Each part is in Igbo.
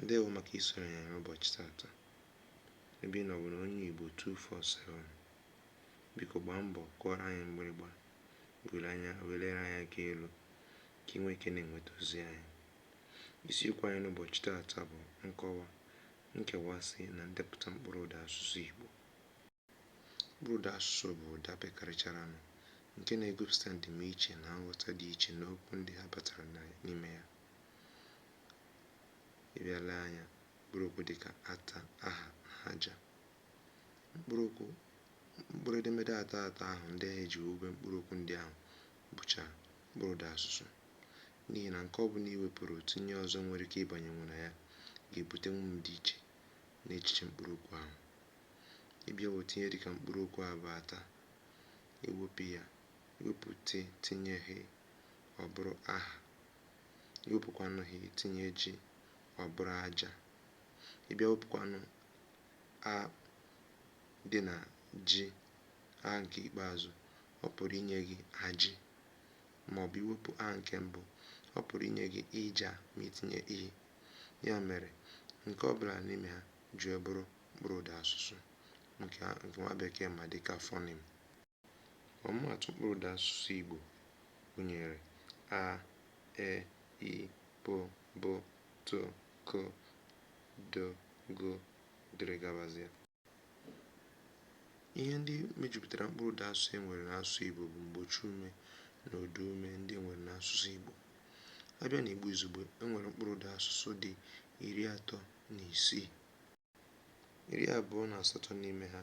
Ndewo maka isonyere anyị n'ụbọchị tata. Ebe ị nọ bụ na Onye Igbo 247. Biko gbaa mbọ kụọrọ anyị mgbịrịgba, welere anyị aka elu ka ị nwee ike na-enweta ozi anyị. Isiokwu anyị n'ụbọchị tata bụ nkọwa, nkewasị na ndepụta mkpụrụ ụda asụsụ Igbo. Mkpụrụ ụda asụsụ bụ ụda pekarịcharanụ nke na-egosipụta ndịmiche na nghọta dị iche n'okwu ndị ha batara n'ime ya. Ị bịa lee anya, mkpụrụ okwu dịka ata, aha na aja. Mkpụrụ okwu mkpụrụ edemede atọ atọ ahụ ndị e ji wube mkpụrụ okwu ndị ahụ bụcha mkpụrụ ụda asụsụ. N'ihi na nke ọbụla i wepụrụ tinye ọzọ nwere ike ịbanyenwu na ya ga-ebutenwu ndịiche n'echiche mkpụrụ okwu ahụ. Ị bịa weta ihe dịka mkpụrụ okwu a bụ ata, iwepụ ya, iwepụ t tinye h, ọ bụrụ aha. Iwepụkwanụ h tinye j, ọ bụrụ aja. Ị bịa wepụkwanụ a dị na ji, a nke ikpeazụ, ọ pụrụ inye gị ajị, maọbụ iwepụ a nke mbụ, ọ pụrụ inye gị ịja ma itinye i. Ya mere, nke ọbụla n'ime ha ji wee bụrụ mkpụrụ ụda asụsụ nke nwa bekee ma dịka phoneme. Ọmụmaatụ mkpụrụ ụda asụsụ Igbo gụnyere a, e, i, p, b, t, k, d, g, dịrị gabazịa. Ihe ndị mejupụtara mkpụrụ ụda asụsụ e nwere n'asụsụ Igbo bụ mgbochiume na ụdaume ndị e nwere n'asụsụ Igbo. A bịa n'Igbo izugbe, e nwere mkpụrụ ụda asụsụ dị 36. 28 n'ime ha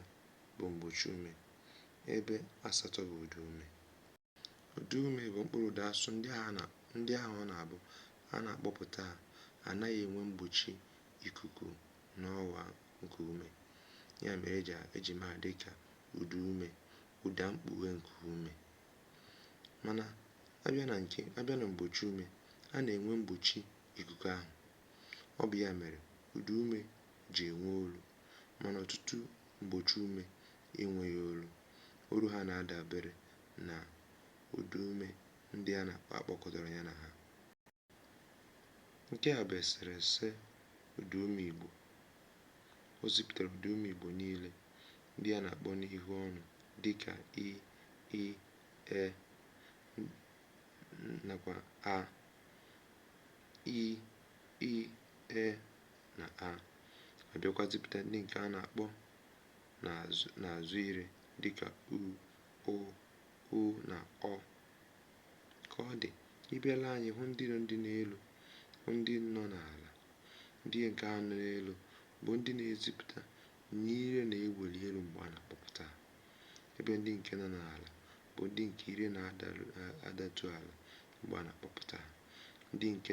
bụ mgbochiume, ebe asatọ bụ ụdaume. Ụdaume bụ mkpụrụ ụda asụsụ ndị ahụ ọ na-abụ a na-akpọpụta ha, anaghị enwe mgbochi ikuku n'ọwa nkuume. Ya mere eji mara ha dịka ụdaume, ụda mkpughe nke ume. Mana a bịa na mgbochiume, a na-enwe mgbochi ikuku ahụ. Ọ bụ ya mere ụdaume ji enwe olu, mana ọtụtụ mgbochiume enweghị olu. Olu ha na-adabere na ụdaume ndị a akpọkọtara ya na ha. Nke a bụ eserese ụdaume Igbo. O zipụtara ụdaume Igbo niile ndị a na-akpọ n'ihu ọnụ dịka i, ị, e nakwa a, i, ị, e na a. Ma bịakwa zipụta ndị nke a na-akpọ n'azụ ire dịka u, ụ, uu na ọ. Ka ọ dị, ị bịa lee anya hụ ndị nọ ndị n'elu, hụ ndị nọ n'ala. Ndị nke ahụ nọ n'elu bụ ndị na-ezipụta na ire na-eweli elu mgbe a na-akpọpụta ha, ebe ndị nke nọ n'ala bụ ndị nke ire na-adatu ala mgbe a na-akpọpụta ha. Ndị nke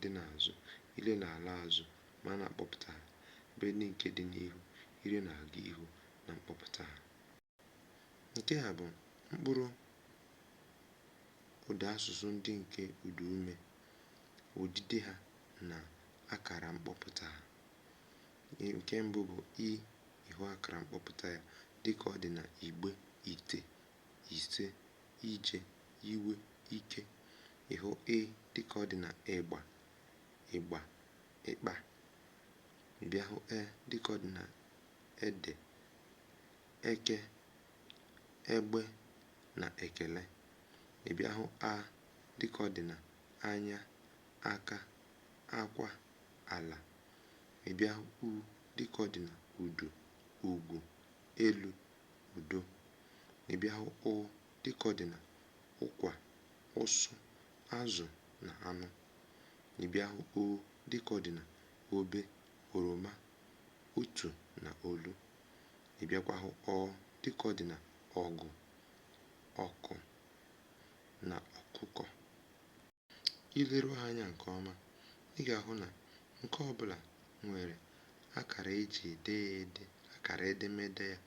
dị n'azụ, ire na-ala azụ ma a na-akpọpụta ha, ebe ndị nke dị n'ihu, ire na-aga ihu na mkpọpụta ha. Nke a bụ mkpụrụ ụda asụsụ ndị nke ụdaume, odide ha na akara mkpọpụta ha. Nke mbụ bụ i, ịhụ akara mkpọpụta ya dịka ọ dị na igbe, ite, ise, ije, iwe, ike. Ịhụ ị dịka ọ dị na ịgba, ịgba, ịkpa. Ị bịa hụ e dịka ọ dị na ede, eke, egbe na ekele. Ị bịa hụ a dịka ọ dị na anya, aka, akwa, ala. Ị bịa hụ u dịka ọ dị na udu, ugwu, elu, udo. Ị bịa hụ ụ dịka ọ dị na ụkwa, ụsụ, azụ na anụ. Ị bịa hụ o dịka ọ dị na obe, oroma, otu na olu. Ị bịakwa hụ ọ dịka ọ dị na ọgụ, ọkụ na ọkụkọ. I leruo ha anya nke ọma, ị ga-ahụ na nke ọbụla nwere akara e ji ede ya ede, akara edemede ya,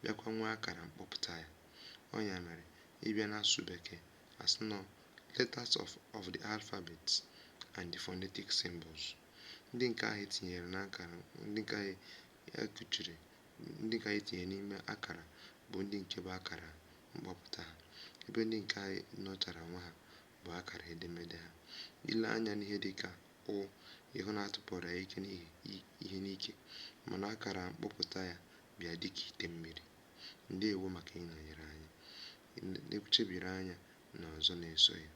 bịakwa nwee akara mkpọpụta ya. Ọ ya mere ị bịa n'asụsụ Bekee, asị nọ letters of the alphabet and the phonetic symbols. Ndị nke ahụ etinyere n'akara, ndị nke ahụ ekuchiri, ndị nke ahụ etinyere n'ime akara bụ ndị nke bụ akara mkpọpụta ha, ebe ndị nke ahụ nọchara onwe ha bụ akara edemede ha. I lee anya n'ihe dịka ụ, Ị hụ na a tụpọrọ ya ike ihe n'ike, mana akara mkpọpụta ya bịa dịka ite mmiri. Ndewo maka ịnọnyere anyị. Chebiri anya na ọzọ na-eso ya.